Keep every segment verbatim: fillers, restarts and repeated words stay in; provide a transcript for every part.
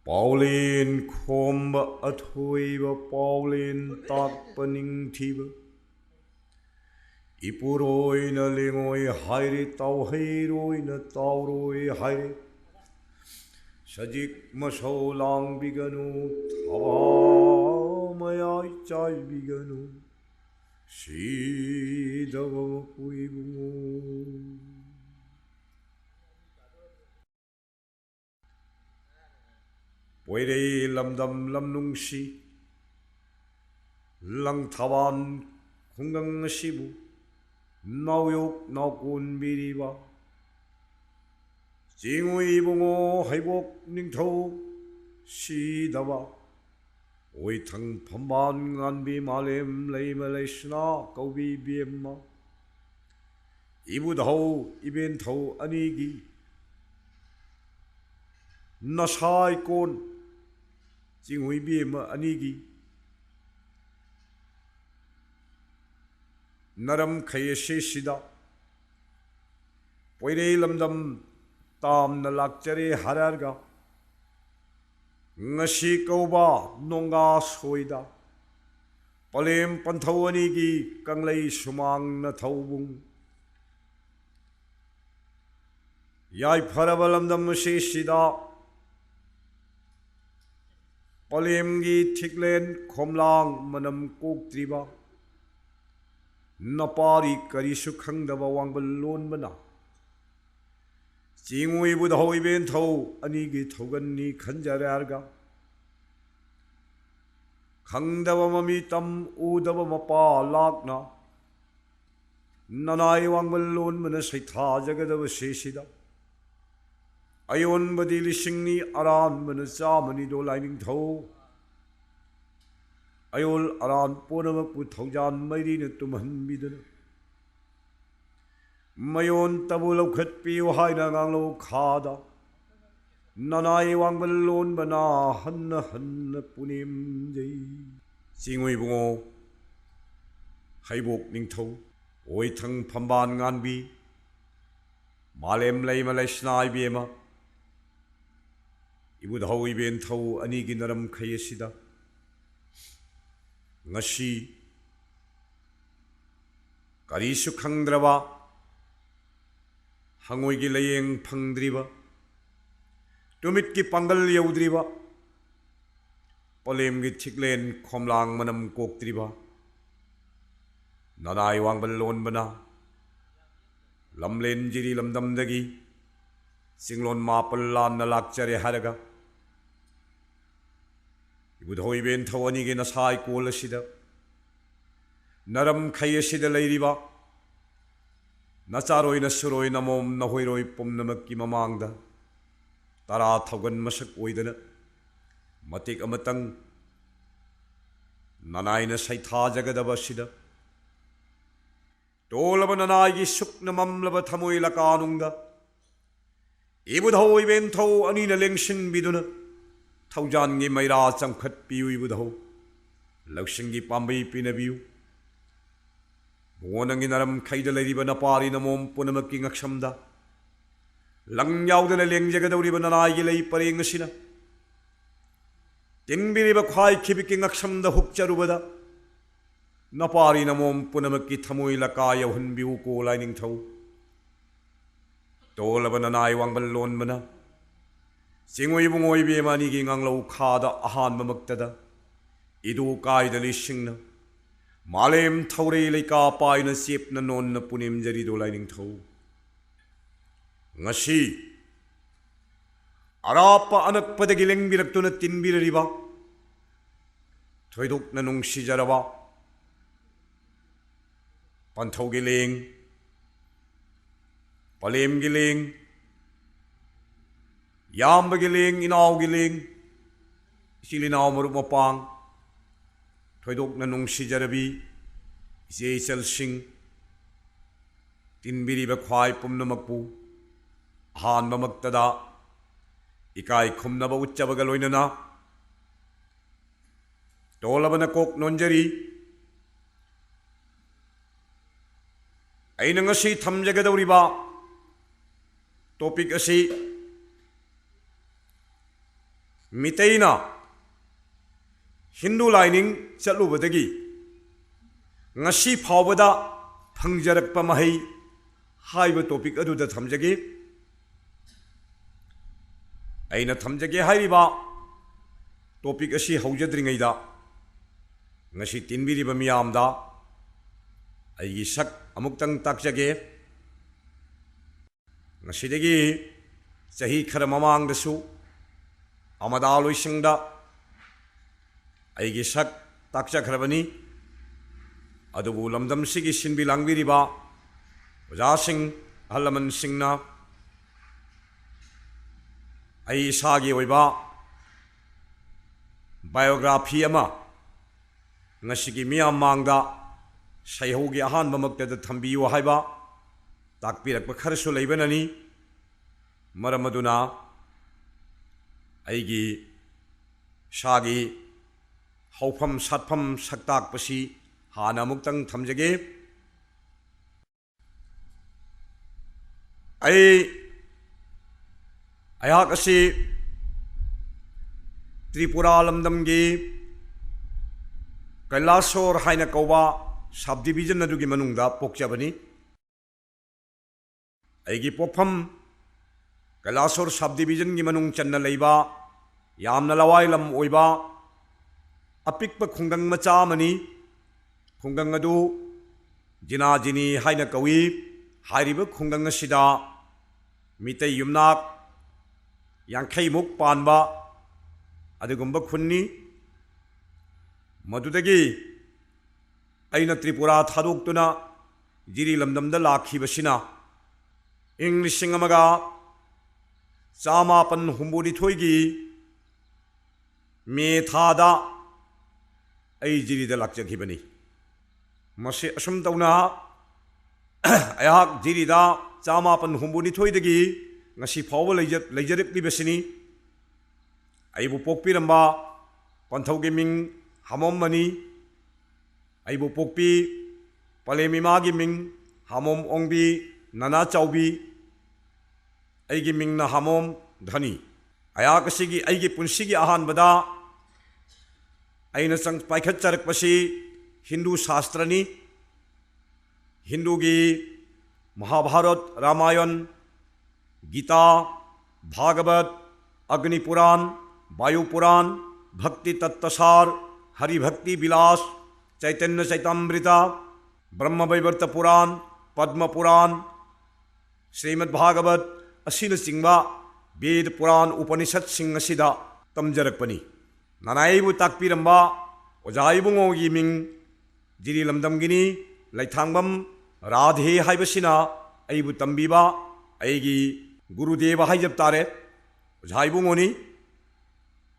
ꯄꯥꯎꯂꯦꯟ ꯈꯣꯝꯕ ꯑꯊꯣꯏꯕ, ꯄꯥꯎꯂꯦꯟ ꯇꯥꯛꯄ ꯅꯤꯡꯊꯤꯕ꯫ ꯏꯄꯨꯔꯣꯏꯅ ꯂꯦꯡꯉꯣꯏ ꯍꯥꯏꯔꯦ, ꯇꯥꯎꯍꯩꯔꯣꯏꯅ ꯇꯥꯎꯔꯣꯏ ꯍꯥꯏꯔꯦ꯫ ꯁꯖꯤꯛ ꯃꯁꯧ ꯂꯥꯡꯕꯤꯒꯅꯨ, ꯊꯕꯥ ꯃꯌꯥꯏ ꯆꯥꯏꯕꯤꯒꯅꯨ, ꯁꯤꯗꯕ ꯃꯄꯨ ꯏꯕꯨꯡꯉꯣ꯫ ꯄꯣꯏꯔꯩ ꯂꯝꯗꯝ ꯂꯝꯅꯨꯡꯁꯤ, ꯂꯪꯊꯕꯥꯜ ꯈꯨꯡꯒꯪ ꯑꯁꯤꯕꯨ ꯅꯥꯎꯌꯣꯛ ꯅꯥꯎꯀꯣꯟꯕꯤꯔꯤꯕ ꯆꯤꯡꯉꯨ ꯏꯕꯨꯡꯉꯣ ꯍꯩꯕꯣꯛ ꯅꯤꯡꯊꯧ ꯁꯤꯗꯕ, ꯑꯣꯏꯊꯪ ꯐꯝꯕꯥꯜ ꯉꯥꯟꯕꯤ, ꯃꯥꯂꯦꯝ ꯂꯩꯃ ꯂꯩꯁꯅꯥ ꯀꯧꯕꯤ ꯏꯕꯦꯝꯃ, ꯏꯕꯨꯙꯧ ꯏꯕꯦꯟꯊꯧ ꯑꯅꯤꯒꯤ ꯅꯁꯥꯏꯀꯣꯟ ꯆꯤꯡꯍꯨꯏ ꯏꯕꯦꯝꯃ ꯑꯅꯤꯒꯤ ꯅꯔꯝꯈꯩ ꯑꯁꯤꯁꯤꯗ ꯄꯣꯏꯔꯩ ꯂꯝꯗꯝ ꯇꯥꯝꯅ ꯂꯥꯛꯆꯔꯦ ꯍꯥꯏꯔꯒ, ꯉꯁꯤ ꯀꯧꯕ ꯅꯣꯡꯒꯥ ꯁꯣꯏꯗ ꯄꯂꯦꯝ ꯄꯟꯊꯧ ꯑꯅꯤꯒꯤ ꯀꯪꯂꯩ ꯁꯨꯃꯥꯡꯅ ꯊꯧꯕꯨꯡ ꯌꯥꯏꯐꯔꯕ ꯂꯝꯗꯝ ꯑꯁꯤꯁꯤꯗ ꯄꯂꯦꯝꯒꯤ ꯊꯤꯛꯂꯦꯟ ꯈꯣꯝꯂꯥꯡ ꯃꯅꯝ ꯀꯣꯛꯇ꯭ꯔꯤꯕ, ꯅꯄꯥꯔꯤ ꯀꯔꯤꯁꯨ ꯈꯪꯗꯕ ꯋꯥꯡꯕꯜ ꯂꯣꯟꯕꯅ ꯆꯤꯡꯉꯨ ꯏꯕꯨꯙꯧ ꯏꯕꯦꯟꯊꯧ ꯑꯅꯤꯒꯤ ꯊꯧꯒꯟꯅꯤ ꯈꯟꯖꯔꯦ ꯍꯥꯏꯔꯒ, ꯈꯪꯗꯕ ꯃꯃꯤ ꯇꯝ, ꯎꯗꯕ ꯃꯄꯥ ꯂꯥꯛꯅ ꯅꯅꯥꯏ ꯋꯥꯡꯕꯜ ꯂꯣꯟꯕꯅ ꯁꯩꯊꯥꯖꯒꯗꯕ ꯁꯤꯁꯤꯗ ꯑꯌꯣꯟꯕꯗꯤ ꯂꯤꯁꯤꯡꯅꯤ, ꯑꯔꯥꯟꯕꯅ ꯆꯥꯝꯃꯅꯤꯗꯣ ꯂꯥꯏꯅꯤꯡꯊꯧ꯫ ꯑꯌꯣꯜ ꯑꯔꯥꯟ ꯄꯨꯝꯅꯃꯛꯄꯨ ꯊꯧꯖꯥꯟ ꯃꯩꯔꯤꯅ ꯇꯨꯝꯍꯟꯕꯤꯗꯨꯅ, ꯃꯌꯣꯟꯇꯕꯨ ꯂꯧꯈꯠꯄꯤꯌꯨ ꯍꯥꯏꯅ ꯉꯥꯡꯂꯧ ꯈꯥꯗ ꯅꯅꯥꯏ ꯋꯥꯡꯕꯜ ꯂꯣꯟꯕꯅ ꯍꯟꯅ ꯍꯟꯅ ꯄꯨꯅꯦꯝꯖꯩ꯫ ꯆꯤꯡꯉꯨ ꯏꯕꯨꯡꯉꯣ, ꯍꯩꯕꯣꯛ ꯅꯤꯡꯊꯧ, ꯑꯣꯏꯊꯪ ꯐꯝꯕꯥꯜ ꯉꯥꯟꯕꯤ, ꯃꯥꯂꯦꯝ ꯂꯩꯃ ꯂꯩꯁꯅꯥ ꯏꯕꯦꯝꯃ, ꯏꯕꯨꯙꯧ ꯏꯕꯦꯟꯊꯧ ꯑꯅꯤꯒꯤ ꯅꯔꯝꯈꯩ ꯑꯁꯤꯗ ꯉꯁꯤ ꯀꯔꯤꯁꯨ ꯈꯪꯗ꯭ꯔꯕ, ꯍꯉꯣꯏꯒꯤ ꯂꯥꯌꯦꯡ ꯐꯪꯗ꯭ꯔꯤꯕ, ꯇꯨꯃꯤꯠꯀꯤ ꯄꯥꯡꯒꯜ ꯌꯧꯗ꯭ꯔꯤꯕ, ꯄꯂꯦꯝꯒꯤ ꯊꯤꯛꯂꯦꯟ ꯈꯣꯝꯂꯥꯡ ꯃꯅꯝ ꯀꯣꯛꯇ꯭ꯔꯤꯕ ꯅꯅꯥꯏ ꯋꯥꯡꯕꯜ ꯂꯣꯟꯕꯅ ꯂꯝꯂꯦꯟ ꯖꯤꯔꯤ ꯂꯝꯗꯝꯗꯒꯤ ꯆꯤꯡꯂꯣꯟ ꯃꯥꯄꯜ ꯂꯥꯟꯅ ꯂꯥꯛꯆꯔꯦ ꯍꯥꯏꯔꯒ, ꯏꯕꯨꯙꯧ ꯏꯕꯦꯟꯊꯧ ꯑꯅꯤꯒꯤ ꯅꯁꯥ ꯏꯀꯣꯜ ꯑꯁꯤꯗ, ꯅꯔꯝꯈꯩ ꯑꯁꯤꯗ ꯂꯩꯔꯤꯕ ꯅꯆꯥꯔꯣꯏ ꯅꯁꯨꯔꯣꯏ ꯅꯃꯣꯝ ꯅꯍꯣꯏꯔꯣꯏ ꯄꯨꯝꯅꯃꯛꯀꯤ ꯃꯃꯥꯡꯗ ꯇꯔꯥ ꯊꯧꯒꯟ ꯃꯁꯛ ꯑꯣꯏꯗꯅ ꯃꯇꯦꯛ ꯑꯃꯇꯪ ꯅꯅꯥꯏꯅ ꯁꯩꯊꯥꯖꯒꯗꯕ ꯑꯁꯤꯗ, ꯇꯣꯜꯂꯕ ꯅꯅꯥꯏꯒꯤ ꯁꯨꯞꯅ ꯃꯝꯂꯕ ꯊꯃꯣꯏ ꯂꯀꯥꯅꯨꯡꯗ ꯏꯕꯨꯙꯧ ꯏꯕꯦꯟꯊꯧ ꯑꯅꯤꯅ ꯂꯦꯡꯁꯤꯟꯕꯤꯗꯨꯅ ꯊꯧꯖꯥꯟꯒꯤ ꯃꯩꯔꯥ ꯆꯪꯈꯠꯄꯤꯌꯨ꯫ ꯏꯕꯨꯙꯧ ꯂꯧꯁꯤꯡꯒꯤ ꯄꯥꯝꯕꯩ ꯄꯤꯅꯕꯤꯌꯨ꯫ ꯃꯉꯣꯟꯗꯒꯤ ꯅꯔꯝꯈꯩꯗ ꯂꯩꯔꯤꯕ ꯅꯄꯥꯔꯤ ꯅꯃꯣꯝ ꯄꯨꯝꯅꯃꯛꯀꯤ ꯉꯛꯁꯝꯗ ꯂꯪ ꯌꯥꯎꯗꯅ ꯂꯦꯡꯖꯒꯗꯧꯔꯤꯕ ꯅꯅꯥꯏꯒꯤ ꯂꯩ ꯄꯔꯦꯡ ꯑꯁꯤꯅ ꯇꯤꯟꯕꯤꯔꯤꯕ ꯈ꯭ꯋꯥꯏ ꯈꯤꯕꯤꯛꯀꯤ ꯉꯛꯁꯝꯗ ꯍꯨꯛꯆꯔꯨꯕꯗ ꯅꯄꯥꯔꯤ ꯅꯃꯣꯝ ꯄꯨꯝꯅꯃꯛꯀꯤ ꯊꯃꯣꯏ ꯂꯀꯥ ꯌꯧꯍꯟꯕꯤꯌꯨꯀꯣ ꯂꯥꯏꯅꯤꯡꯊꯧ꯫ ꯇꯣꯜꯂꯕ ꯅꯅꯥꯏ ꯋꯥꯡꯕꯜ ꯂꯣꯟꯕꯅ ꯆꯤꯡꯉꯣꯏ ꯏꯕꯨꯡꯉꯣ ꯏꯕꯦꯝꯃ ꯑꯅꯤꯒꯤ ꯉꯥꯡꯂꯧ ꯈꯥꯗ ꯑꯍꯥꯟꯕꯃꯛꯇꯗ ꯏꯗꯨ ꯀꯥꯏꯗ ꯂꯤꯁꯤꯡꯅ ꯃꯥꯂꯦꯝ ꯊꯧꯔꯤ ꯂꯩꯀꯥ ꯄꯥꯏꯅ ꯆꯦꯞꯅ ꯅꯣꯟꯅ ꯄꯨꯅꯦꯝꯖꯔꯤꯗꯣ ꯂꯥꯏꯅꯤꯡꯊꯧ꯫ ꯉꯁꯤ ꯑꯔꯥꯞꯄ ꯑꯅꯛꯄꯗꯒꯤ ꯂꯦꯡꯕꯤꯔꯛꯇꯨꯅ ꯇꯤꯟꯕꯤꯔꯔꯤꯕ ꯊꯣꯏꯗꯣꯛꯅ ꯅꯨꯡꯁꯤꯖꯔꯕ ꯄꯟꯊꯧꯒꯤ ꯂꯦꯡ, ꯄꯂꯦꯝꯒꯤ ꯂꯦꯡ, ꯏꯌꯥꯝꯕꯒꯤ ꯂꯦꯡ, ꯏꯅꯥꯎꯒꯤ ꯂꯦꯡ, ꯏꯆꯤꯜ ꯏꯅꯥꯎ ꯃꯔꯨꯞ ꯃꯄꯥꯡ, ꯊꯣꯏꯗꯣꯛꯅ ꯅꯨꯡꯁꯤꯖꯔꯕꯤ ꯏꯆꯦ ꯏꯆꯜꯁꯤꯡ, ꯇꯤꯟꯕꯤꯔꯤꯕ ꯈ꯭ꯋꯥꯏ ꯄꯨꯝꯅꯃꯛꯄꯨ ꯑꯍꯥꯟꯕꯃꯛꯇꯗ ꯏꯀꯥꯏ ꯈꯨꯝꯅꯕ ꯎꯠꯆꯕꯒ ꯂꯣꯏꯅꯅ ꯇꯣꯜꯂꯕꯅ ꯀꯣꯛ ꯅꯣꯟꯖꯔꯤ꯫ ꯑꯩꯅ ꯉꯁꯤ ꯊꯝꯖꯒꯗꯧꯔꯤꯕ topic ꯑꯁꯤ ꯃꯤꯇꯩꯅ ꯍꯤꯟꯗꯨ ꯂꯥꯏꯅꯤꯡ ꯆꯠꯂꯨꯕꯗꯒꯤ ꯉꯁꯤ ꯐꯥꯎꯕꯗ ꯐꯪꯖꯔꯛꯄ ꯃꯍꯩ ꯍꯥꯏꯕ ꯇꯣꯄꯤꯛ ꯑꯗꯨꯗ ꯊꯝꯖꯒꯦ꯫ ꯑꯩꯅ ꯊꯝꯖꯒꯦ ꯍꯥꯏꯔꯤꯕ ꯇꯣꯄꯤꯛ ꯑꯁꯤ ꯍꯧꯖꯗ꯭ꯔꯤꯉꯩꯗ ꯉꯁꯤ ꯇꯤꯟꯕꯤꯔꯤꯕ ꯃꯤꯌꯥꯝꯗ ꯑꯩꯒꯤ ꯁꯛ ꯑꯃꯨꯛꯇꯪ ꯇꯥꯛꯆꯒꯦ꯫ ꯉꯁꯤꯗꯒꯤ ꯆꯍꯤ ꯈꯔ ꯃꯃꯥꯡꯗꯁꯨ ꯑꯃꯗꯥ ꯂꯣꯏꯁꯪꯗ ꯑꯩꯒꯤ ꯁꯛ ꯇꯥꯛꯆꯈ꯭ꯔꯕꯅꯤ꯫ ꯑꯗꯨꯕꯨ ꯂꯝꯗꯝꯁꯤꯒꯤ ꯁꯤꯟꯕꯤ ꯂꯥꯡꯕꯤꯔꯤꯕ ꯑꯣꯖꯥꯁꯤꯡ, ꯑꯍꯜ ꯂꯃꯟꯁꯤꯡꯅ ꯑꯩ ꯏꯁꯥꯒꯤ ꯑꯣꯏꯕ ꯕꯥꯏꯑꯣꯒ꯭ꯔꯥꯐꯤ ꯑꯃ ꯉꯁꯤꯒꯤ ꯃꯤꯌꯥꯝ ꯃꯥꯡꯗ ꯁꯩꯍꯧꯒꯤ ꯑꯍꯥꯟꯕꯃꯛꯇꯗ ꯊꯝꯕꯤꯌꯨ ꯍꯥꯏꯕ ꯇꯥꯛꯄꯤꯔꯛꯄ ꯈꯔꯁꯨ ꯂꯩꯕꯅꯅꯤ꯫ ꯃꯔꯝ ꯑꯗꯨꯅ ꯑꯩꯒꯤ ꯏꯁꯥꯒꯤ ꯍꯧꯐꯝ ꯁꯥꯠꯐꯝ ꯁꯛꯇꯥꯛꯄꯁꯤ ꯍꯥꯟꯅ ꯑꯃꯨꯛꯇꯪ ꯊꯝꯖꯒꯦ꯫ ꯑꯩ, ꯑꯩꯍꯥꯛ ꯑꯁꯤ ꯇ꯭ꯔꯤꯄꯨꯔꯥ ꯂꯝꯗꯝꯒꯤ ꯀꯩꯂꯥꯁꯣꯔ ꯍꯥꯏꯅ ꯀꯧꯕ ꯁꯕ ꯗꯤꯕꯤꯖꯟ ꯑꯗꯨꯒꯤ ꯃꯅꯨꯡꯗ ꯄꯣꯛꯆꯕꯅꯤ꯫ ꯑꯩꯒꯤ ꯄꯣꯛꯐꯝ ꯀꯩꯂꯥꯁꯣꯔ ꯁꯕ ꯗꯤꯕꯤꯖꯟꯒꯤ ꯃꯅꯨꯡ ꯆꯟꯅ ꯂꯩꯕ ꯌꯥꯝꯅ ꯂꯋꯥꯏ ꯂꯝ ꯑꯣꯏꯕ ꯑꯄꯤꯛꯄ ꯈꯨꯡꯒꯪ ꯃꯆꯥ ꯑꯃꯅꯤ꯫ ꯈꯨꯡꯒꯪ ꯑꯗꯨ ꯖꯤꯅꯥꯖꯤꯅꯤ ꯍꯥꯏꯅ ꯀꯧꯏ꯫ ꯍꯥꯏꯔꯤꯕ ꯈꯨꯡꯒꯪ ꯑꯁꯤꯗ ꯃꯤꯇꯩ ꯌꯨꯝꯅꯥꯛ ꯌꯥꯡꯈꯩꯃꯨꯛ ꯄꯥꯟꯕ ꯑꯗꯨꯒꯨꯝꯕ ꯈꯨꯟꯅꯤ꯫ ꯃꯗꯨꯗꯒꯤ ꯑꯩꯅ ꯇ꯭ꯔꯤꯄꯨꯔꯥ ꯊꯥꯗꯣꯛꯇꯨꯅ ꯖꯤꯔꯤ ꯂꯝꯗꯝꯗ ꯂꯥꯛꯈꯤꯕꯁꯤꯅ ꯏꯪ ꯂꯤꯁꯤꯡ ꯑꯃꯒ ꯆꯥꯃꯥꯄꯟ ꯍꯨꯝꯐꯨꯅꯤꯊꯣꯏꯒꯤ ꯃꯦ ꯊꯥꯗ ꯑꯩ ꯖꯤꯔꯤꯗ ꯂꯥꯛꯆꯈꯤꯕꯅꯤ꯫ ꯃꯁꯤ ꯑꯁꯨꯝ ꯇꯧꯅ ꯑꯩꯍꯥꯛ ꯖꯤꯔꯤꯗ ꯆꯥꯃꯥꯄꯟ ꯍꯨꯝꯐꯨꯅꯤꯊꯣꯏꯗꯒꯤ ꯉꯁꯤ ꯐꯥꯎꯕ ꯂꯩꯖ-, ꯂꯩꯖꯔꯛꯂꯤꯕꯁꯤꯅꯤ꯫ ꯑꯩꯕꯨ ꯄꯣꯛꯄꯤꯔꯝꯕ ꯄꯟꯊꯧꯒꯤ ꯃꯤꯡ ꯍꯥꯃꯣꯝꯕꯅꯤ꯫ ꯑꯩꯕꯨ ꯄꯣꯛꯄꯤ ꯄꯂꯦꯝ ꯏꯃꯥꯒꯤ ꯃꯤꯡ ꯍꯥꯃꯣꯝ ꯑꯣꯡꯕꯤ, ꯅꯅꯥ ꯆꯥꯎꯕꯤ꯫ ꯑꯩꯒꯤ ꯃꯤꯡꯅ ꯍꯥꯃꯣꯝ ꯙꯅꯤ꯫ ꯑꯩꯍꯥꯛ ꯑꯁꯤꯒꯤ, ꯑꯩꯒꯤ ꯄꯨꯟꯁꯤꯒꯤ ꯑꯍꯥꯟꯕꯗ ꯑꯩꯅ ꯆꯪ-, ꯄꯥꯏꯈꯠꯆꯔꯛꯄꯁꯤ ꯍꯤꯟꯗꯨ ꯁꯥꯁꯇ꯭ꯔꯅꯤ꯫ ꯍꯤꯟꯗꯨꯒꯤ ꯃꯍꯥꯚꯥꯔꯠ, ꯔꯥꯃꯥꯌꯟ, ꯒꯤꯇꯥ, ꯚꯥꯒꯕꯠ, ꯑꯒꯅꯤ ꯄꯨꯔꯥꯟ, ꯚꯥꯌꯨ ꯄꯨꯔꯥꯟ, ꯚꯛꯇꯤ ꯇꯠꯇꯁꯥꯔ, ꯍꯔꯤ ꯚꯛꯇꯤ ꯕꯤꯂꯥꯁ, ꯆꯩꯇꯟꯌ ꯆꯩꯇꯥꯃ꯭ꯔꯤꯇ, ꯕ꯭ꯔꯍ꯭ꯃ ꯕꯩꯕꯔꯇ ꯄꯨꯔꯥꯟ, ꯄꯗ꯭ꯃ ꯄꯨꯔꯥꯟ, ꯁ꯭ꯔꯤꯃꯗ ꯚꯥꯒꯕꯠ ꯑꯁꯤꯅꯆꯤꯡꯕ ꯕꯦꯗ ꯄꯨꯔꯥꯟ ꯎꯄꯅꯤꯁꯠꯁꯤꯡ ꯑꯁꯤꯗ ꯇꯝꯖꯔꯛꯄꯅꯤ꯫ ꯅꯅꯥꯏ ꯑꯩꯕꯨ ꯇꯥꯛꯄꯤꯔꯝꯕ ꯑꯣꯖꯥ ꯏꯕꯨꯡꯉꯣꯒꯤ ꯃꯤꯡ ꯖꯤꯔꯤ ꯂꯝꯗꯝꯒꯤꯅꯤ꯫ ꯂꯩꯊꯥꯡꯕꯝ ꯔꯥꯙꯦ ꯍꯥꯏꯕꯁꯤꯅ ꯑꯩꯕꯨ ꯇꯝꯕꯤꯕ ꯑꯩꯒꯤ ꯒꯨꯔꯨꯗꯦꯕ ꯍꯥꯏꯖꯕ ꯇꯥꯔꯦ, ꯑꯣꯖꯥ ꯏꯕꯨꯡꯉꯣꯅꯤ꯫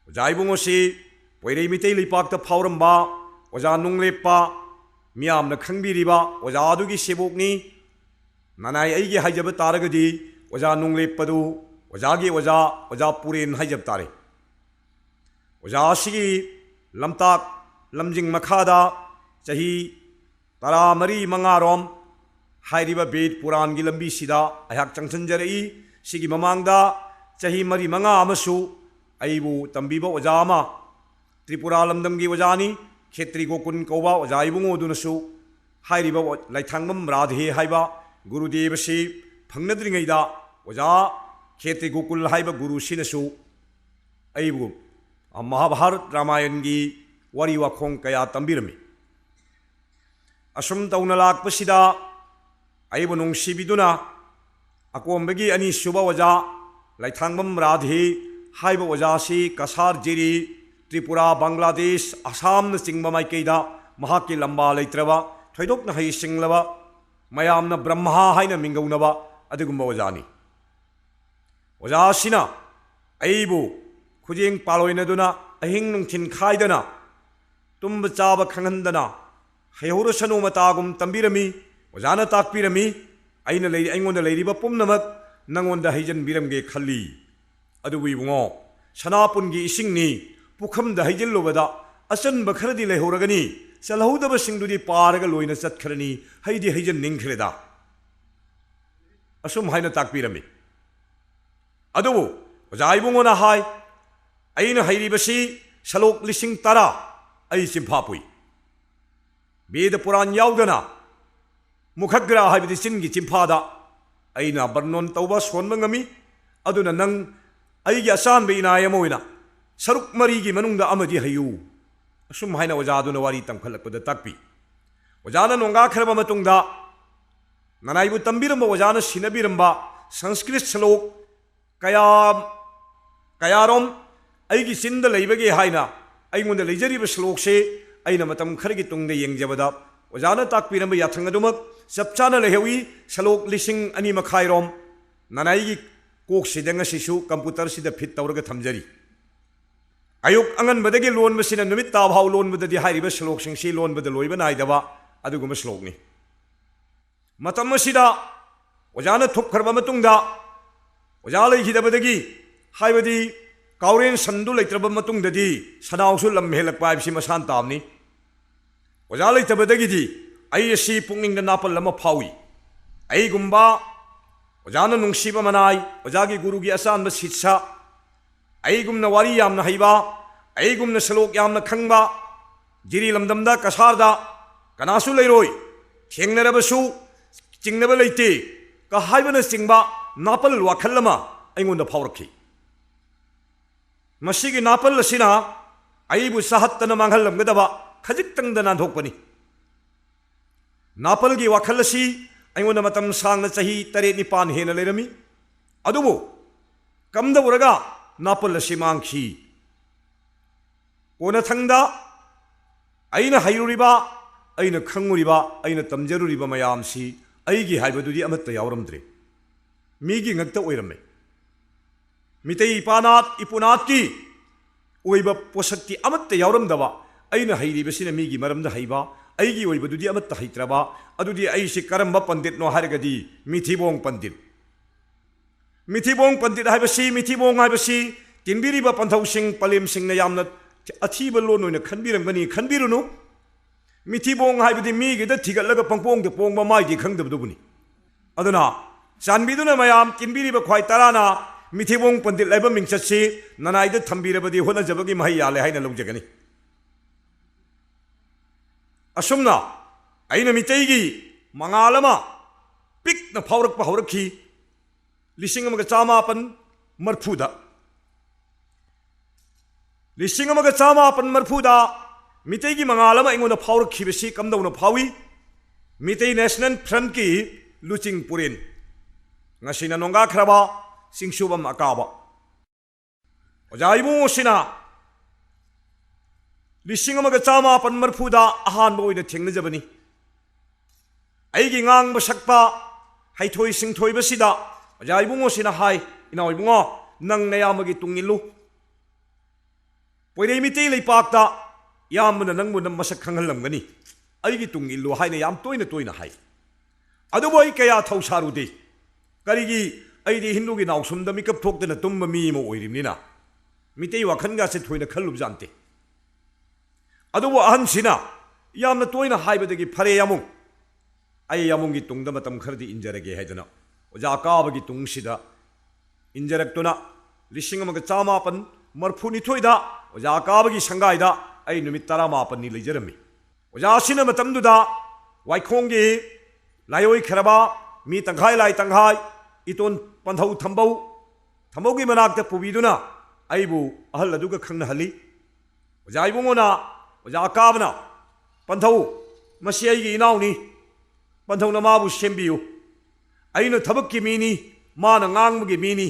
ꯑꯣꯖꯥ ꯏꯕꯨꯡꯉꯣꯁꯤ ꯄꯣꯏꯔꯩ ꯃꯤꯇꯩ ꯂꯩꯄꯥꯛꯇ ꯐꯥꯎꯔꯝꯕ ꯑꯣꯖꯥ ꯅꯨꯡꯂꯦꯞꯄ, ꯃꯤꯌꯥꯝꯅ ꯈꯪꯕꯤꯔꯤꯕ ꯑꯣꯖꯥ ꯑꯗꯨꯒꯤ ꯁꯦꯕꯣꯛꯅꯤ꯫ ꯅꯅꯥꯏ ꯑꯩꯒꯤ ꯍꯥꯏꯖꯕ ꯇꯥꯔꯒꯗꯤ ꯑꯣꯖꯥ ꯅꯨꯡꯂꯦꯞꯄꯗꯨ ꯑꯣꯖꯥꯒꯤ ꯑꯣꯖꯥ, ꯑꯣꯖꯥ ꯄꯨꯔꯦꯟ ꯍꯥꯏꯖꯕ ꯇꯥꯔꯦ꯫ ꯑꯣꯖꯥ ꯑꯁꯤꯒꯤ ꯂꯝꯇꯥꯛ ꯂꯝꯖꯤꯡ ꯃꯈꯥꯗ ꯆꯍꯤ ꯇꯔꯥꯃꯔꯤ ꯃꯉꯥꯔꯣꯝ ꯍꯥꯏꯔꯤꯕ ꯕꯦꯗ ꯄꯨꯔꯥꯟꯒꯤ ꯂꯝꯕꯤꯁꯤꯗ ꯑꯩꯍꯥꯛ ꯆꯪꯁꯤꯟꯖꯔꯛꯏ꯫ ꯁꯤꯒꯤ ꯃꯃꯥꯡꯗ ꯆꯍꯤ ꯃꯔꯤ ꯃꯉꯥ ꯑꯃꯁꯨ ꯑꯩꯕꯨ ꯇꯝꯕꯤꯕ ꯑꯣꯖꯥ ꯑꯃ, ꯇ꯭ꯔꯤꯄꯨꯔꯥ ꯂꯝꯗꯝꯒꯤ ꯑꯣꯖꯥꯅꯤ, ꯈꯦꯇ꯭ꯔꯤ ꯒꯣꯀꯨꯟ ꯀꯧꯕ ꯑꯣꯖꯥ ꯏꯕꯨꯡꯉꯣꯗꯨꯅꯁꯨ ꯍꯥꯏꯔꯤꯕ ꯂꯩꯊꯥꯡꯕꯝ ꯔꯥꯙꯦ ꯍꯥꯏꯕ ꯒꯨꯔꯨꯗꯦꯕꯁꯤ ꯐꯪꯅꯗ꯭ꯔꯤꯉꯩꯗ ꯑꯣꯖꯥ ꯈꯦꯇ꯭ꯔꯤ ꯒꯣꯀꯨꯜ ꯍꯥꯏꯕ ꯒꯨꯔꯨꯁꯤꯅꯁꯨ ꯑꯩꯕꯨ ꯃꯍꯥꯚꯥꯔꯠ ꯔꯥꯃꯥꯌꯟꯒꯤ ꯋꯥꯔꯤ ꯋꯥꯈꯣꯡ ꯀꯌꯥ ꯇꯝꯕꯤꯔꯝꯃꯤ꯫ ꯑꯁꯨꯝ ꯇꯧꯅ ꯂꯥꯛꯄꯁꯤꯗ ꯑꯩꯕꯨ ꯅꯨꯡꯁꯤꯕꯤꯗꯨꯅ ꯑꯀꯣꯝꯕꯒꯤ ꯑꯅꯤꯁꯨꯕ ꯑꯣꯖꯥ ꯂꯩꯊꯥꯡꯕꯝ ꯔꯥꯙꯦ ꯍꯥꯏꯕ ꯑꯣꯖꯥꯁꯤ ꯀꯁꯥꯔ, ꯖꯤꯔꯤ, ꯇ꯭ꯔꯤꯄꯨꯔꯥ, ꯕꯪꯒ꯭ꯂꯥꯗꯦꯁ, ꯑꯁꯥꯝꯅꯆꯤꯡꯕ ꯃꯥꯏꯀꯩꯗ ꯃꯍꯥꯛꯀꯤ ꯂꯝꯕꯥ ꯂꯩꯇ꯭ꯔꯕ, ꯊꯣꯏꯗꯣꯛꯅ ꯍꯩꯁꯤꯡꯂꯕ, ꯃꯌꯥꯝꯅ ꯕ꯭ꯔꯍ꯭ꯃꯥ ꯍꯥꯏꯅ ꯃꯤꯡꯒꯧꯅꯕ ꯑꯗꯨꯒꯨꯝꯕ ꯑꯣꯖꯥꯅꯤ꯫ ꯑꯣꯖꯥ ꯑꯁꯤꯅ ꯑꯩꯕꯨ ꯈꯨꯖꯦꯡ ꯄꯥꯜꯂꯣꯏꯅꯗꯨꯅ ꯑꯍꯤꯡ ꯅꯨꯡꯊꯤꯟ ꯈꯥꯏꯗꯅ ꯇꯨꯝꯕ ꯆꯥꯕ ꯈꯪꯍꯟꯗꯅ ꯍꯩꯍꯧꯔꯁꯅꯨ ꯃꯇꯥꯒꯨꯝ ꯇꯝꯕꯤꯔꯝꯃꯤ꯫ ꯑꯣꯖꯥꯅ ꯇꯥꯛꯄꯤꯔꯝꯃꯤ, "ꯑꯩꯅ ꯂꯩ-, ꯑꯩꯉꯣꯟꯗ ꯂꯩꯔꯤꯕ ꯄꯨꯝꯅꯃꯛ ꯅꯪꯉꯣꯟꯗ ꯍꯩꯖꯤꯟꯕꯤꯔꯝꯒꯦ ꯈꯜꯂꯤ꯫ ꯑꯗꯨꯕꯨ ꯏꯕꯨꯡꯉꯣ, ꯁꯅꯥꯄꯨꯟꯒꯤ ꯏꯁꯤꯡꯅꯤ, ꯄꯨꯈꯝꯗ ꯍꯩꯖꯤꯜꯂꯨꯕꯗ ꯑꯆꯟꯕ ꯈꯔꯗꯤ ꯂꯩꯍꯧꯔꯒꯅꯤ, ꯆꯜꯍꯧꯗꯕꯁꯤꯡꯗꯨꯗꯤ ꯄꯥꯔꯒ ꯂꯣꯏꯅ ꯆꯠꯈ꯭ꯔꯅꯤ, ꯍꯩꯗꯤ ꯍꯩꯖꯟꯅꯤꯡꯈ꯭ꯔꯦꯗ"꯫ ꯑꯁꯨꯝ ꯍꯥꯏꯅ ꯇꯥꯛꯄꯤꯔꯝꯃꯤ꯫ ꯑꯗꯨꯕꯨ ꯑꯣꯖꯥ ꯏꯕꯨꯡꯉꯣꯅ ꯍꯥꯏ, "ꯑꯩꯅ ꯍꯩꯔꯤꯕꯁꯤ ꯁꯂꯣꯛ ꯂꯤꯁꯤꯡ ꯇꯔꯥ ꯑꯩ ꯆꯤꯟꯐꯥ ꯄꯨꯏ꯫ ꯕꯦꯗ ꯄꯨꯔꯥꯟ ꯌꯥꯎꯗꯅ ꯃꯨꯈꯒ꯭ꯔꯥ ꯍꯥꯏꯕꯗꯤ ꯆꯤꯟꯒꯤ ꯆꯤꯟꯐꯥꯗ ꯑꯩꯅ ꯕꯔꯅꯣꯟ ꯇꯧꯕ ꯁꯣꯟꯕ ꯉꯝꯃꯤ꯫ ꯑꯗꯨꯅ ꯅꯪ ꯑꯩꯒꯤ ꯑꯆꯥꯟꯕ ꯏꯅꯥꯏ ꯑꯃ ꯑꯣꯏꯅ ꯁꯔꯨꯛ ꯃꯔꯤꯒꯤ ꯃꯅꯨꯡꯗ ꯑꯃꯗꯤ ꯍꯩꯌꯨ"꯫ ꯑꯁꯨꯝ ꯍꯥꯏꯅ ꯑꯣꯖꯥꯗꯨꯅ ꯋꯥꯔꯤ ꯇꯝꯈꯠꯂꯛꯄꯗ ꯇꯥꯛꯄꯤ꯫ ꯑꯣꯖꯥꯅ ꯅꯣꯡꯒꯥꯈ꯭ꯔꯕ ꯃꯇꯨꯡꯗ ꯅꯅꯥꯏꯕꯨ ꯇꯝꯕꯤꯔꯝꯕ, ꯑꯣꯖꯥꯅ ꯁꯤꯟꯅꯕꯤꯔꯝꯕ ꯁꯪꯁꯀ꯭ꯔꯤꯠ ꯁ꯭ꯂꯣꯛ ꯀꯌꯥ, ꯀꯌꯥꯔꯣꯝ ꯑꯩꯒꯤ ꯆꯤꯟꯗ ꯂꯩꯕꯒꯦ ꯍꯥꯏꯅ ꯑꯩꯉꯣꯟꯗ ꯂꯩꯖꯔꯤꯕ ꯁ꯭ꯂꯣꯛꯁꯦ ꯑꯩꯅ ꯃꯇꯝ ꯈꯔꯒꯤ ꯇꯨꯡꯗ ꯌꯦꯡꯖꯕꯗ ꯑꯣꯖꯥꯅ ꯇꯥꯛꯄꯤꯔꯝꯕ ꯌꯥꯊꯪ ꯑꯗꯨꯃꯛ ꯆꯞ ꯆꯥꯅ ꯂꯩꯍꯧꯏ꯫ ꯁ꯭ꯂꯣꯛ ꯂꯤꯁꯤꯡ ꯑꯅꯤ ꯃꯈꯥꯏꯔꯣꯝ ꯅꯅꯥꯏꯒꯤ ꯀꯣꯛꯁꯤꯗ ꯉꯁꯤꯁꯨ ꯀꯝꯄ꯭ꯌꯨꯇꯔꯁꯤꯗ ꯐꯤꯠ ꯇꯧꯔꯒ ꯊꯝꯖꯔꯤ꯫ ꯑꯌꯨꯛ ꯑꯉꯟꯕꯗꯒꯤ ꯂꯣꯟꯕꯁꯤꯅ ꯅꯨꯃꯤꯠ ꯇꯥꯐꯥꯎ ꯂꯣꯟꯕꯗꯗꯤ ꯍꯥꯏꯔꯤꯕ ꯁ꯭ꯂꯣꯛꯁꯤꯡꯁꯤ ꯂꯣꯟꯕꯗ ꯂꯣꯏꯕ ꯅꯥꯏꯗꯕ ꯑꯗꯨꯒꯨꯝꯕ ꯁ꯭ꯂꯣꯛꯅꯤ꯫ ꯃꯇꯝ ꯑꯁꯤꯗ ꯑꯣꯖꯥꯅ ꯊꯨꯞꯈ꯭ꯔꯕ ꯃꯇꯨꯡꯗ, ꯑꯣꯖꯥ ꯂꯩꯈꯤꯗꯕꯗꯒꯤ ꯍꯥꯏꯕꯗꯤ ꯀꯥꯎꯔꯦꯟ ꯁꯟꯗꯨ ꯂꯩꯇ꯭ꯔꯕ ꯃꯇꯨꯡꯗꯗꯤ ꯁꯟꯅꯥꯎꯁꯨ ꯂꯝ ꯍꯦꯜꯂꯛꯄ ꯍꯥꯏꯕꯁꯤ ꯃꯁꯥꯟ ꯇꯥꯕꯅꯤ꯫ ꯑꯣꯖꯥ ꯂꯩꯇꯕꯗꯒꯤꯗꯤ ꯑꯩ ꯑꯁꯤ ꯄꯨꯛꯅꯤꯡꯗ ꯅꯥꯄꯜ ꯑꯃ ꯐꯥꯎꯏ꯫ ꯑꯩꯒꯨꯝꯕ ꯑꯣꯖꯥꯅ ꯅꯨꯡꯁꯤꯕ ꯃꯅꯥꯏ, ꯑꯣꯖꯥꯒꯤ ꯒꯨꯔꯨꯒꯤ ꯑꯆꯥꯟꯕ ꯁꯤꯠꯁ, ꯑꯩꯒꯨꯝꯅ ꯋꯥꯔꯤ ꯌꯥꯝꯅ ꯍꯩꯕ, ꯑꯩꯒꯨꯝꯅ ꯁ꯭ꯂꯣꯛ ꯌꯥꯝꯅ ꯈꯪꯕ, ꯖꯤꯔꯤ ꯂꯝꯗꯝꯗ, ꯀꯁꯥꯔꯗ ꯀꯅꯥꯁꯨ ꯂꯩꯔꯣꯏ, ꯊꯦꯡꯅꯔꯕꯁꯨ ꯆꯤꯡꯅꯕ ꯂꯩꯇꯦ ꯀ ꯍꯥꯏꯕꯅꯆꯤꯡꯕ ꯅꯥꯄꯜ ꯋꯥꯈꯜ ꯑꯃ ꯑꯩꯉꯣꯟꯗ ꯐꯥꯎꯔꯛꯈꯤ꯫ ꯃꯁꯤꯒꯤ ꯅꯥꯄꯜ ꯑꯁꯤꯅ ꯑꯩꯕꯨ ꯆꯥꯍꯠꯇꯅ ꯃꯥꯡꯍꯜꯂꯝꯒꯗꯕ ꯈꯖꯤꯛꯇꯪꯗ ꯅꯥꯟꯊꯣꯛꯄꯅꯤ꯫ ꯅꯥꯄꯜꯒꯤ ꯋꯥꯈꯜ ꯑꯁꯤ ꯑꯩꯉꯣꯟꯗ ꯃꯇꯝ ꯁꯥꯡꯅ, ꯆꯍꯤ ꯇꯔꯦꯠ ꯅꯤꯄꯥꯟ ꯍꯦꯟꯅ ꯂꯩꯔꯝꯃꯤ꯫ ꯑꯗꯨꯕꯨ ꯀꯝꯗꯧꯔꯒ ꯅꯥꯄꯜ ꯑꯁꯤ ꯃꯥꯡꯈꯤ? ꯀꯣꯟꯅꯊꯪꯗ ꯑꯩꯅ ꯍꯩꯔꯨꯔꯤꯕ, ꯑꯩꯅ ꯈꯪꯉꯨꯔꯤꯕ, ꯑꯩꯅ ꯇꯝꯖꯔꯨꯔꯤꯕ ꯃꯌꯥꯝꯁꯤ ꯑꯩꯒꯤ ꯍꯥꯏꯕꯗꯨꯗꯤ ꯑꯃꯠꯇ ꯌꯥꯎꯔꯝꯗ꯭ꯔꯦ, ꯃꯤꯒꯤ ꯉꯛꯇ ꯑꯣꯏꯔꯝꯃꯦ꯫ ꯃꯤꯇꯩ ꯏꯄꯥꯅꯥꯠ ꯏꯄꯨꯅꯥꯠꯀꯤ ꯑꯣꯏꯕ ꯄꯣꯠꯁꯛꯇꯤ ꯑꯃꯠꯇ ꯌꯥꯎꯔꯝꯗꯕ, ꯑꯩꯅ ꯍꯩꯔꯤꯕꯁꯤꯅ ꯃꯤꯒꯤ ꯃꯔꯝꯗ ꯍꯩꯕ, ꯑꯩꯒꯤ ꯑꯣꯏꯕꯗꯨꯗꯤ ꯑꯃꯠꯇ ꯍꯩꯇ꯭ꯔꯕ, ꯑꯗꯨꯗꯤ ꯑꯩꯁꯤ ꯀꯔꯝꯕ ꯄꯟꯗꯤꯠꯅꯣ ꯍꯥꯏꯔꯒꯗꯤ ꯃꯤꯊꯤꯕꯣꯡ ꯄꯟꯗꯤꯠ꯫ ꯃꯤꯊꯤꯕꯣꯡ ꯄꯟꯗꯤꯠ ꯍꯥꯏꯕꯁꯤ, ꯃꯤꯊꯤꯕꯣꯡ ꯍꯥꯏꯕꯁꯤ ꯇꯤꯟꯕꯤꯔꯤꯕ ꯄꯟꯊꯧꯁꯤꯡ ꯄꯂꯦꯝꯁꯤꯡꯅ ꯌꯥꯝꯅ ꯑꯊꯤꯕ ꯂꯣꯟ ꯑꯣꯏꯅ ꯈꯟꯕꯤꯔꯝꯒꯅꯤ, ꯈꯟꯕꯤꯔꯨꯅꯨ꯫ ꯃꯤꯊꯤꯕꯣꯡ ꯍꯥꯏꯕꯗꯤ ꯃꯤꯒꯤꯗ ꯊꯤꯒꯠꯂꯒ ꯄꯪꯄꯣꯡꯗ ꯄꯣꯡꯕ, ꯃꯥꯏꯗꯤ ꯈꯪꯗꯕꯗꯨꯕꯨꯅꯤ꯫ ꯑꯗꯨꯅ ꯆꯥꯟꯕꯤꯗꯨꯅ ꯃꯌꯥꯝ ꯇꯤꯟꯕꯤꯔꯤꯕ ꯈ꯭ꯋꯥꯏ ꯇꯔꯥꯅ ꯃꯤꯊꯤꯕꯣꯡ ꯄꯟꯗꯤꯠ ꯍꯥꯏꯕ ꯃꯤꯡꯆꯠꯁꯤ ꯅꯅꯥꯏꯗ ꯊꯝꯕꯤꯔꯕꯗꯤ ꯍꯣꯠꯅꯖꯕꯒꯤ ꯃꯍꯩ ꯌꯥꯜꯂꯦ ꯍꯥꯏꯅ ꯂꯧꯖꯒꯅꯤ꯫ ꯑꯁꯨꯝꯅ ꯑꯩꯅ ꯃꯤꯇꯩꯒꯤ ꯃꯉꯥꯜ ꯑꯃ ꯄꯤꯛꯅ ꯐꯥꯎꯔꯛꯄ ꯍꯧꯔꯛꯈꯤ ꯂꯤꯁꯤꯡ ꯑꯃꯒ ꯆꯥꯃꯥꯄꯟ ꯃꯔꯐꯨꯗ꯫ ꯂꯤꯁꯤꯡ ꯑꯃꯒ ꯆꯥꯃꯥꯄꯟ ꯃꯔꯐꯨꯗ ꯃꯤꯇꯩꯒꯤ ꯃꯉꯥꯜ ꯑꯃ ꯑꯩꯉꯣꯟꯗ ꯐꯥꯎꯔꯛꯈꯤꯕꯁꯤ ꯀꯝꯗꯧꯅ ꯐꯥꯎꯏ? ꯃꯤꯇꯩ ꯅꯦꯁꯅꯦꯜ ꯐ꯭ꯔꯟꯠꯀꯤ ꯂꯨꯆꯤꯡ ꯄꯨꯔꯦꯟ, ꯉꯁꯤꯅ ꯅꯣꯡꯒꯥꯈ꯭ꯔꯕ ꯆꯤꯡꯁꯨꯕꯝ ꯑꯀꯥꯕ꯫ ꯑꯣꯖꯥ ꯏꯕꯨꯡꯉꯣꯁꯤꯅ ꯂꯤꯁꯤꯡ ꯑꯃꯒ ꯆꯥꯃꯥꯄꯟ ꯃꯔꯐꯨꯗ ꯑꯍꯥꯟꯕ ꯑꯣꯏꯅ ꯊꯦꯡꯅꯖꯕꯅꯤ꯫ ꯑꯩꯒꯤ ꯉꯥꯡꯕ ꯁꯛꯄ ꯍꯩꯊꯣꯏ ꯁꯤꯡꯊꯣꯏꯕꯁꯤꯗ ꯑꯣꯖꯥ ꯏꯕꯨꯡꯉꯣꯁꯤꯅ ꯍꯥꯏ, "ꯏꯅꯥꯎ ꯏꯕꯨꯡꯉꯣ, ꯅꯪ ꯅꯌꯥꯝꯕꯒꯤ ꯇꯨꯡ ꯏꯜꯂꯨ꯫ ꯄꯣꯏꯔꯩ ꯃꯤꯇꯩ ꯂꯩꯄꯥꯛꯇ ꯏꯌꯥꯝꯕꯅ ꯅꯪꯕꯨ ꯅꯪ ꯃꯁꯛ ꯈꯪꯍꯜꯂꯝꯒꯅꯤ꯫ ꯑꯩꯒꯤ ꯇꯨꯡ ꯏꯜꯂꯨ" ꯍꯥꯏꯅ ꯌꯥꯝ ꯇꯣꯏꯅ ꯇꯣꯏꯅ ꯍꯥꯏ꯫ ꯑꯗꯨꯕꯨ ꯑꯩ ꯀꯌꯥ ꯊꯧ ꯁꯥꯔꯨꯗꯦ꯫ ꯀꯔꯤꯒꯤ? ꯑꯩꯗꯤ ꯍꯤꯟꯗꯨꯒꯤ ꯅꯥꯎꯁꯨꯝꯗ ꯃꯤꯀꯞ ꯊꯣꯛꯇꯅ ꯇꯨꯝꯕ ꯃꯤ ꯑꯃ ꯑꯣꯏꯔꯤꯕꯅꯤꯅ ꯃꯤꯇꯩ ꯋꯥꯈꯜꯒꯁꯦ ꯊꯣꯏꯅ ꯈꯜꯂꯨꯕꯖꯥꯠ ꯅꯠꯇꯦ꯫ ꯑꯗꯨꯕꯨ ꯑꯍꯟꯁꯤꯅ ꯌꯥꯝꯅ ꯇꯣꯏꯅ ꯍꯥꯏꯕꯗꯒꯤ ꯐꯔꯦ ꯌꯥꯝꯕꯨꯡ, ꯑꯩ ꯌꯥꯝꯕꯨꯡꯒꯤ ꯇꯨꯡꯗ ꯃꯇꯝ ꯈꯔꯗꯤ ꯏꯟꯖꯔꯒꯦ ꯍꯥꯏꯗꯨꯅ ꯑꯣꯖꯥ ꯀꯥꯕꯒꯤ ꯇꯨꯡꯁꯤꯗ ꯏꯟꯖꯔꯛꯇꯨꯅ ꯂꯤꯁꯤꯡ ꯑꯃꯒ ꯆꯥꯃꯥꯄꯟ ꯃꯔꯐꯨꯅꯤꯊꯣꯏꯗ ꯑꯣꯖꯥ ꯀꯥꯕꯒꯤ ꯁꯪꯒꯥꯏꯗ ꯑꯩ ꯅꯨꯃꯤꯠ ꯇꯔꯥꯃꯥꯄꯟꯅꯤ ꯂꯩꯖꯔꯝꯃꯤ꯫ ꯑꯣꯖꯥꯁꯤꯅ ꯃꯇꯝꯗꯨꯗ ꯋꯥꯏꯈꯣꯡꯒꯤ ꯂꯥꯏꯑꯣꯏꯈ꯭ꯔꯕ ꯃꯤ ꯇꯪꯈꯥꯏ ꯂꯥꯏ ꯇꯪꯈꯥꯏ ꯏꯇꯣꯟ ꯄꯟꯊꯧ ꯊꯝꯕꯧ, ꯊꯝꯕꯧꯒꯤ ꯃꯅꯥꯛꯇ ꯄꯨꯕꯤꯗꯨꯅ ꯑꯩꯕꯨ ꯑꯍꯜ ꯑꯗꯨꯒ ꯈꯪꯅꯍꯜꯂꯤ꯫ ꯑꯣꯖꯥ ꯏꯕꯨꯡꯉꯣꯅ, ꯑꯣꯖꯥ ꯀꯥꯕꯅ, "ꯄꯟꯊꯧ, ꯃꯁꯤ ꯑꯩꯒꯤ ꯏꯅꯥꯎꯅꯤ꯫ ꯄꯟꯊꯧꯅ ꯃꯥꯕꯨ ꯁꯦꯝꯕꯤꯌꯨ꯫ ꯑꯩꯅ ꯊꯕꯛꯀꯤ ꯃꯤꯅꯤ, ꯃꯥꯅ ꯉꯥꯡꯕꯒꯤ ꯃꯤꯅꯤ꯫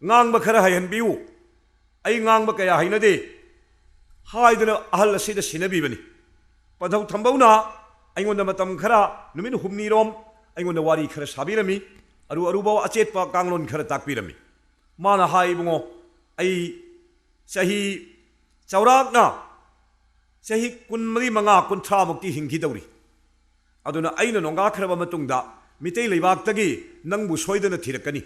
ꯉꯥꯡꯕ ꯈꯔ ꯍꯩꯍꯟꯕꯤꯌꯨ꯫ ꯑꯩ ꯉꯥꯡꯕ ꯀꯌꯥ ꯍꯩꯅꯗꯦ" ꯍꯥꯏꯗꯨꯅ ꯑꯍꯜ ꯑꯁꯤꯗ ꯁꯤꯟꯅꯕꯤꯕꯅꯤ꯫ ꯄꯟꯊꯧ ꯊꯝꯕꯧꯅ ꯑꯩꯉꯣꯟꯗ ꯃꯇꯝ ꯈꯔ, ꯅꯨꯃꯤꯠ ꯍꯨꯝꯅꯤꯔꯣꯝ, ꯑꯩꯉꯣꯟꯗ ꯋꯥꯔꯤ ꯈꯔ ꯁꯥꯕꯤꯔꯝꯃꯤ, ꯑꯔꯨ ꯑꯔꯨꯕ ꯑꯆꯦꯠꯄ ꯀꯥꯡꯂꯣꯟ ꯈꯔ ꯇꯥꯛꯄꯤꯔꯝꯃꯤ꯫ ꯃꯥꯅ ꯍꯥꯏ, "ꯏꯕꯨꯡꯉꯣ, ꯑꯩ ꯆꯍꯤ ꯆꯥꯎꯔꯥꯛꯅ ꯆꯍꯤ ꯀꯨꯟꯃꯔꯤ ꯃꯉꯥ, ꯀꯨꯟꯊ꯭ꯔꯥꯃꯨꯛꯇꯤ ꯍꯤꯡꯈꯤꯗꯧꯔꯤ꯫ ꯑꯗꯨꯅ ꯑꯩꯅ ꯅꯣꯡꯒꯥꯈ꯭ꯔꯕ ꯃꯇꯨꯡꯗ ꯃꯤꯇꯩ ꯂꯩꯕꯥꯛꯇꯒꯤ ꯅꯪꯕꯨ ꯁꯣꯏꯗꯅ ꯊꯤꯔꯛꯀꯅꯤ꯫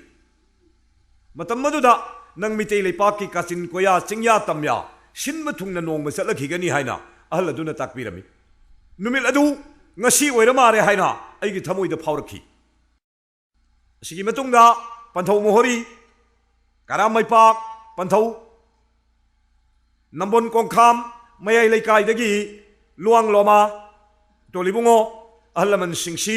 ꯃꯇꯝ ꯑꯗꯨꯗ ꯅꯪ ꯃꯤꯇꯩ ꯂꯩꯄꯥꯛꯀꯤ ꯀꯥꯆꯤꯟ ꯀꯣꯌꯥ, ꯆꯤꯡꯌꯥ ꯇꯝꯌꯥ ꯁꯤꯟꯕ ꯊꯨꯡꯅ ꯅꯣꯡꯃ ꯆꯠꯂꯛꯈꯤꯒꯅꯤ" ꯍꯥꯏꯅ ꯑꯍꯜ ꯑꯗꯨꯅ ꯇꯥꯛꯄꯤꯔꯝꯃꯤ꯫ ꯅꯨꯃꯤꯠ ꯑꯗꯨ ꯉꯁꯤ ꯑꯣꯏꯔ ꯃꯥꯜꯂꯦ ꯍꯥꯏꯅ ꯑꯩꯒꯤ ꯊꯃꯣꯏꯗ ꯐꯥꯎꯔꯛꯈꯤ꯫ ꯑꯁꯤꯒꯤ ꯃꯇꯨꯡꯗ ꯄꯟꯊꯧ ꯃꯣꯍꯣꯔꯤ, ꯀꯔꯥꯝꯃꯩꯄꯥꯛ ꯄꯟꯊꯧ, ꯅꯝꯕꯣꯟ ꯀꯣꯡꯈꯥꯝ ꯃꯌꯥꯏ ꯂꯩꯀꯥꯏꯗꯒꯤ ꯂꯨꯋꯥꯡ ꯂꯣꯃꯥ ꯇꯣꯜ ꯏꯕꯨꯡꯉꯣ, ꯑꯍꯜ ꯂꯃꯟꯁꯤꯡꯁꯤ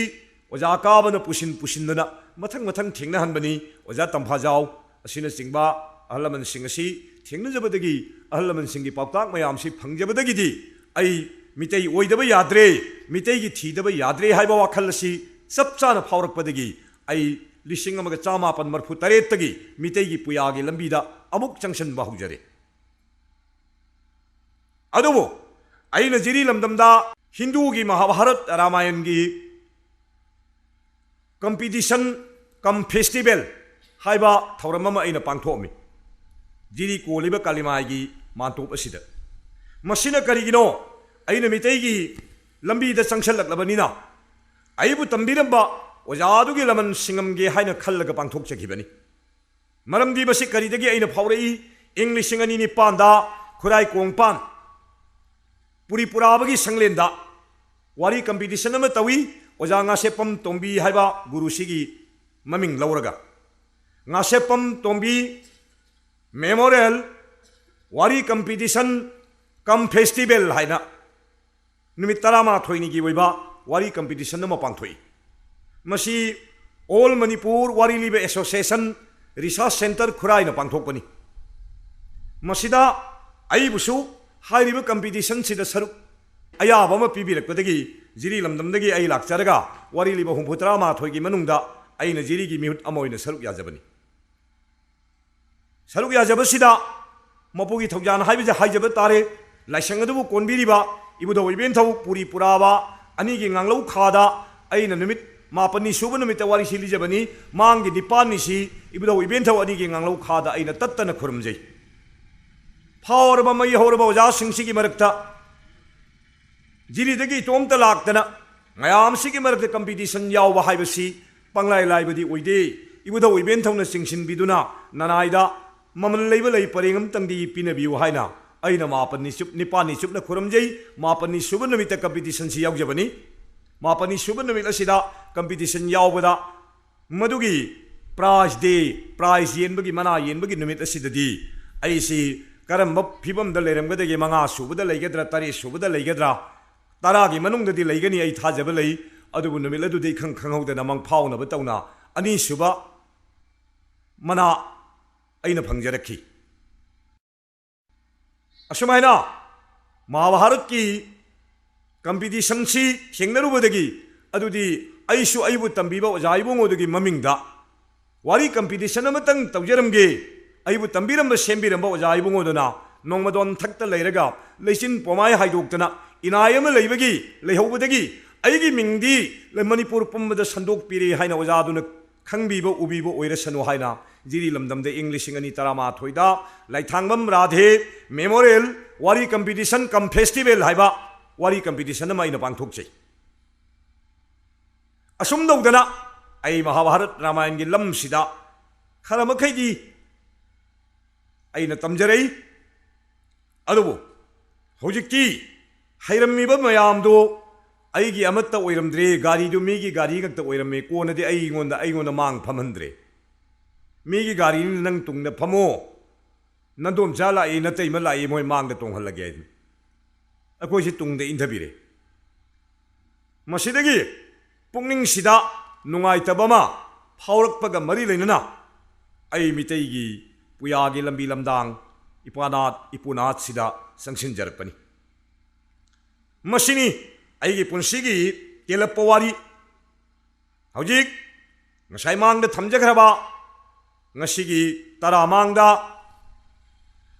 ꯑꯣꯖꯥ ꯀꯥꯕꯅ ꯄꯨꯁꯤꯟ ꯄꯨꯁꯤꯟꯗꯅ ꯃꯊꯪ ꯃꯊꯪ ꯊꯦꯡꯅꯍꯟꯕꯅꯤ꯫ ꯑꯣꯖꯥ ꯇꯝꯐꯥꯖꯥꯎ ꯑꯁꯤꯅꯆꯤꯡꯕ ꯑꯍꯜ ꯂꯃꯟꯁꯤꯡ ꯑꯁꯤ ꯊꯦꯡꯅꯖꯕꯗꯒꯤ, ꯑꯍꯜ ꯂꯃꯟꯁꯤꯡꯒꯤ ꯄꯥꯎꯇꯥꯛ ꯃꯌꯥꯝꯁꯤ ꯐꯪꯖꯕꯗꯒꯤꯗꯤ ꯑꯩ ꯃꯤꯇꯩ ꯑꯣꯏꯗꯕ ꯌꯥꯗ꯭ꯔꯦ, ꯃꯤꯇꯩꯒꯤ ꯊꯤꯗꯕ ꯌꯥꯗ꯭ꯔꯦ ꯍꯥꯏꯕ ꯋꯥꯈꯜ ꯑꯁꯤ ꯆꯞ ꯆꯥꯅ ꯐꯥꯎꯔꯛꯄꯗꯒꯤ ꯑꯩ ꯂꯤꯁꯤꯡ ꯑꯃꯒ ꯆꯥꯃꯥꯄꯟ ꯃꯔꯤꯐꯨ ꯇꯔꯦꯠꯇꯒꯤ ꯃꯤꯇꯩꯒꯤ ꯄꯨꯌꯥꯒꯤ ꯂꯝꯕꯤꯗ ꯑꯃꯨꯛ ꯆꯪꯁꯤꯟꯕ ꯍꯧꯖꯔꯦ꯫ ꯑꯗꯨꯕꯨ ꯑꯩꯅ ꯖꯤꯔꯤ ꯂꯝꯗꯝꯗ ꯍꯤꯟꯗꯨꯒꯤ ꯃꯍꯥꯚꯥꯔꯠ ꯔꯥꯃꯥꯌꯟꯒꯤ competition cum festival ꯍꯥꯏꯕ ꯊꯧꯔꯝ ꯑꯃ ꯑꯩꯅ ꯄꯥꯡꯊꯣꯛꯑꯝꯃꯤ꯫ ꯖꯤꯔꯤ ꯀꯣꯜꯂꯤꯕ ꯀꯥꯂꯤꯃꯥꯏꯒꯤ ꯃꯥꯟꯇꯣꯞ ꯑꯁꯤꯗ꯫ ꯃꯁꯤꯅ ꯀꯔꯤꯒꯤꯅꯣ? ꯑꯩꯅ ꯃꯤꯇꯩꯒꯤ ꯂꯝꯕꯤꯗ ꯆꯪꯁꯜꯂꯛꯂꯕꯅꯤꯅ ꯑꯩꯕꯨ ꯇꯝꯕꯤꯔꯝꯕ ꯑꯣꯖꯥꯗꯨꯒꯤ ꯂꯃꯟ ꯁꯤꯡꯉꯝꯒꯦ ꯍꯥꯏꯅ ꯈꯜꯂꯒ ꯄꯥꯡꯊꯣꯛꯆꯈꯤꯕꯅꯤ꯫ ꯃꯔꯝꯗꯤ ꯃꯁꯤ ꯀꯔꯤꯗꯒꯤ ꯑꯩꯅ ꯐꯥꯎꯔꯛꯏ? ꯏꯪ ꯂꯤꯁꯤꯡ ꯑꯅꯤ ꯅꯤꯄꯥꯟꯗ ꯈꯨꯔꯥꯏ ꯀꯣꯡꯄꯥꯟ ꯄꯨꯔꯤ ꯄꯨꯔꯥꯕꯒꯤ ꯁꯪꯂꯦꯟꯗ ꯋꯥꯔꯤ competition ꯑꯃ ꯇꯧꯏ꯫ ꯑꯣꯖꯥ ꯉꯥꯁꯦꯞꯄꯝ ꯇꯣꯝꯕꯤ ꯍꯥꯏꯕ ꯒꯨꯔꯨꯁꯤꯒꯤ ꯃꯃꯤꯡ ꯂꯧꯔꯒ, ꯉꯥꯁꯦꯞꯄꯝ ꯇꯣꯝꯕꯤ memorial ꯋꯥꯔꯤ competition cum festival ꯍꯥꯏꯅ ꯅꯨꯃꯤꯠ ꯇꯔꯥꯃꯥꯊꯣꯏꯅꯤꯒꯤ ꯑꯣꯏꯕ ꯋꯥꯔꯤ competition ꯑꯃ ꯄꯥꯡꯊꯣꯛꯏ꯫ ꯃꯁꯤ All Manipur ꯋꯥꯔꯤ ꯂꯤꯕ Association Research Centre ꯈꯨꯔꯥꯏꯅ ꯄꯥꯡꯊꯣꯛꯄꯅꯤ꯫ ꯃꯁꯤꯗ ꯑꯩꯕꯨꯁꯨ ꯍꯥꯏꯔꯤꯕ competition ꯁꯤꯗ ꯁꯔꯨꯛ ꯑꯌꯥꯕ ꯑꯃ ꯄꯤꯕꯤꯔꯛꯄꯗꯒꯤ ꯖꯤꯔꯤ ꯂꯝꯗꯝꯗꯒꯤ ꯑꯩ ꯂꯥꯛꯆꯔꯒ ꯋꯥꯔꯤ ꯂꯤꯕ ꯍꯨꯝꯐꯨ ꯇꯔꯥꯃꯥꯊꯣꯏꯒꯤ ꯃꯅꯨꯡꯗ ꯑꯩꯅ ꯖꯤꯔꯤꯒꯤ ꯃꯤꯍꯨꯠ ꯑꯃ ꯑꯣꯏꯅ ꯁꯔꯨꯛ ꯌꯥꯖꯕꯅꯤ꯫ ꯁꯔꯨꯛ ꯌꯥꯖꯕꯁꯤꯗ ꯃꯄꯨꯒꯤ ꯊꯧꯖꯥꯜ ꯍꯥꯏꯕꯁꯦ ꯍꯥꯏꯖꯕ ꯇꯥꯔꯦ꯫ ꯂꯥꯏꯁꯪ ꯑꯗꯨꯕꯨ ꯀꯣꯟꯕꯤꯔꯤꯕ ꯏꯕꯨꯙꯧ ꯏꯕꯦꯟꯊꯧ ꯄꯨꯔꯤ ꯄꯨꯔꯥꯕ ꯑꯅꯤꯒꯤ ꯉꯥꯡꯂꯧ ꯈꯥꯗ ꯑꯩꯅ ꯅꯨꯃꯤꯠ ꯃꯥꯄꯟꯅꯤ ꯁꯨꯕ ꯅꯨꯃꯤꯠꯇ ꯋꯥꯔꯤꯁꯤ ꯂꯤꯖꯕꯅꯤ꯫ ꯃꯥꯡꯒꯤ ꯅꯤꯄꯥꯟꯅꯤꯁꯤ ꯏꯕꯨꯙꯧ ꯏꯕꯦꯟꯊꯧ ꯑꯅꯤꯒꯤ ꯉꯥꯡꯂꯧ ꯈꯥꯗ ꯑꯩꯅ ꯇꯠꯇꯅ ꯈꯨꯔꯨꯝꯖꯩ꯫ ꯐꯥꯎꯔꯕ ꯃꯩ ꯍꯧꯔꯕ ꯑꯣꯖꯥꯁꯤꯡꯁꯤꯒꯤ ꯃꯔꯛꯇ ꯖꯤꯔꯤꯗꯒꯤ ꯏꯇꯣꯝꯇ ꯂꯥꯛꯇꯅ ꯃꯌꯥꯝꯁꯤꯒꯤ ꯃꯔꯛꯇ competition ꯌꯥꯎꯕ ꯍꯥꯏꯕꯁꯤ ꯄꯪꯂꯥꯏ ꯂꯥꯏꯕꯗꯤ ꯑꯣꯏꯗꯦ꯫ ꯏꯕꯨꯙꯧ ꯏꯕꯦꯟꯊꯧꯅ ꯆꯤꯡꯁꯤꯟꯕꯤꯗꯨꯅ ꯅꯅꯥꯏꯗ ꯃꯃꯜ ꯂꯩꯕ ꯂꯩ ꯄꯔꯦꯡ ꯑꯃꯇꯪꯗꯤ ꯄꯤꯅꯕꯤꯌꯨ ꯍꯥꯏꯅ ꯑꯩꯅ ꯃꯥꯄꯟꯅꯤ ꯆꯨꯞ-, ꯅꯤꯄꯥꯟꯅꯤ ꯆꯨꯞꯅ ꯈꯨꯔꯨꯝꯖꯩ꯫ ꯃꯥꯄꯟꯅꯤ ꯁꯨꯕ ꯅꯨꯃꯤꯠꯇ competition ꯁꯤ ꯌꯥꯎꯖꯕꯅꯤ꯫ ꯃꯥꯄꯟꯅꯤ ꯁꯨꯕ ꯅꯨꯃꯤꯠ ꯑꯁꯤꯗ competition ꯌꯥꯎꯕꯗ ꯃꯗꯨꯒꯤ Prize Day, prize ꯌꯦꯟꯕꯒꯤ, ꯃꯅꯥ ꯌꯦꯟꯕꯒꯤ ꯅꯨꯃꯤꯠ ꯑꯁꯤꯗꯗꯤ ꯑꯩꯁꯤ ꯀꯔꯝꯕ ꯐꯤꯕꯝꯗ ꯂꯩꯔꯝꯒꯗꯒꯦ? ꯃꯉꯥ ꯁꯨꯕꯗ ꯂꯩꯒꯗ꯭ꯔꯥ, ꯇꯔꯦꯠ ꯁꯨꯕꯗ ꯂꯩꯒꯗ꯭ꯔꯥ, ꯇꯔꯥꯒꯤ ꯃꯅꯨꯡꯗꯗꯤ ꯂꯩꯒꯅꯤ, ꯑꯩ ꯊꯥꯖꯕ ꯂꯩ꯫ ꯑꯗꯨꯕꯨ ꯅꯨꯃꯤꯠ ꯑꯗꯨꯗ ꯏꯈꯪ ꯈꯪꯍꯧꯗꯅ ꯃꯪꯐꯥꯎꯅꯕ ꯇꯧꯅ ꯑꯅꯤꯁꯨꯕ ꯃꯅꯥ ꯑꯩꯅ ꯐꯪꯖꯔꯛꯈꯤ꯫ ꯑꯁꯨꯃꯥꯏꯅ ꯃꯍꯥꯚꯥꯔꯠꯀꯤ competitionꯁꯤ ꯊꯦꯡꯅꯔꯨꯕꯗꯒꯤ, ꯑꯗꯨꯗꯤ ꯑꯩꯁꯨ ꯑꯩꯕꯨ ꯇꯝꯕꯤꯕ ꯑꯣꯖꯥ ꯏꯕꯨꯡꯉꯣꯗꯨꯒꯤ ꯃꯃꯤꯡꯗ ꯋꯥꯔꯤ competition ꯑꯃꯇꯪ ꯇꯧꯖꯔꯝꯒꯦ꯫ ꯑꯩꯕꯨ ꯇꯝꯕꯤꯔꯝꯕ, ꯁꯦꯝꯕꯤꯔꯝꯕ ꯑꯣꯖꯥ ꯏꯕꯨꯡꯉꯣꯗꯨꯅ ꯅꯣꯡꯃꯗꯣꯟ ꯊꯛꯇ ꯂꯩꯔꯒ ꯂꯩꯆꯤꯟ ꯄꯣꯃꯥꯏ ꯍꯥꯏꯗꯣꯛꯇꯅ ꯏꯅꯥꯏ ꯑꯃ ꯂꯩꯕꯒꯤ, ꯂꯩꯍꯧꯕꯗꯒꯤ ꯑꯩꯒꯤ ꯃꯤꯡꯗꯤ ꯃꯅꯤꯄꯨꯔ ꯄꯨꯝꯕꯗ ꯁꯟꯗꯣꯛꯄꯤꯔꯦ ꯍꯥꯏꯅ ꯑꯣꯖꯥꯗꯨꯅ ꯈꯪꯕꯤꯕ, ꯎꯕꯤꯕ ꯑꯣꯏꯔꯁꯅꯨ ꯍꯥꯏꯅ ꯖꯤꯔꯤ ꯂꯝꯗꯝꯗ ꯏꯪ ꯂꯤꯁꯤꯡ ꯑꯅꯤ ꯇꯔꯥꯃꯥꯊꯣꯏꯗ ꯂꯥꯏꯊꯥꯡꯕꯝ ꯔꯥꯙꯦ Memorial ꯋꯥꯔꯤ competition cum festival ꯍꯥꯏꯕ ꯋꯥꯔꯤ competition ꯑꯃ ꯑꯩꯅ ꯄꯥꯡꯊꯣꯛꯆꯩ꯫ ꯑꯁꯨꯝ ꯇꯧꯗꯅ ꯑꯩ ꯃꯍꯥꯚꯥꯔꯠ ꯔꯥꯃꯥꯌꯟꯒꯤ ꯂꯝꯁꯤꯗ ꯈꯔ ꯃꯈꯩꯗꯤ ꯑꯩꯅ ꯇꯝꯖꯔꯛꯏ꯫ ꯑꯗꯨꯕꯨ ꯍꯧꯖꯤꯛꯇꯤ ꯍꯩꯔꯝꯃꯤꯕ ꯃꯌꯥꯝꯗꯨ ꯑꯩꯒꯤ ꯑꯃꯠꯇ ꯑꯣꯏꯔꯝꯗ꯭ꯔꯦ, ꯒꯥꯔꯤꯗꯨ ꯃꯤꯒꯤ ꯒꯥꯔꯤ ꯉꯥꯛꯇ ꯑꯣꯏꯔꯝꯃꯦ꯫ ꯀꯣꯟꯅꯗꯤ ꯑꯩꯉꯣꯟꯗ, ꯑꯩꯉꯣꯟꯗ ꯃꯥꯡ ꯐꯝꯍꯟꯗ꯭ꯔꯦ꯫ "ꯃꯤꯒꯤ ꯒꯥꯔꯤꯅꯤ, ꯅꯪ ꯇꯨꯡꯗ ꯐꯝꯃꯣ, ꯅꯗꯣꯝꯆꯥ ꯂꯥꯛꯏ, ꯅꯇꯩꯃ ꯂꯥꯛꯏ, ꯃꯣꯏ ꯃꯥꯡꯗ ꯇꯣꯡꯍꯜꯂꯒꯦ" ꯍꯥꯏꯗꯅ ꯑꯩꯈꯣꯏꯁꯤ ꯇꯨꯡꯗ ꯏꯟꯊꯕꯤꯔꯦ꯫ ꯃꯁꯤꯗꯒꯤ ꯄꯨꯛꯅꯤꯡꯁꯤꯗ ꯅꯨꯡꯉꯥꯏꯇꯕ ꯑꯃ ꯐꯥꯎꯔꯛꯄꯒ ꯃꯔꯤ ꯂꯩꯅꯅ ꯑꯩ ꯃꯤꯇꯩꯒꯤ ꯄꯨꯌꯥꯒꯤ ꯂꯝꯕꯤ ꯂꯝꯗꯥꯡ ꯏꯄꯥꯅꯥꯠ ꯏꯄꯨꯅꯥꯠꯁꯤꯗ ꯆꯪꯁꯤꯟꯖꯔꯛꯄꯅꯤ꯫ ꯃꯁꯤꯅꯤ ꯑꯩꯒꯤ ꯄꯨꯟꯁꯤꯒꯤ ꯇꯦꯜꯂꯛꯄ ꯋꯥꯔꯤ꯫ ꯍꯧꯖꯤꯛ ꯉꯁꯥꯏ ꯃꯥꯡꯗ ꯊꯝꯖꯈ꯭ꯔꯕ, ꯉꯁꯤꯒꯤ ꯇꯔꯥ ꯃꯥꯡꯗ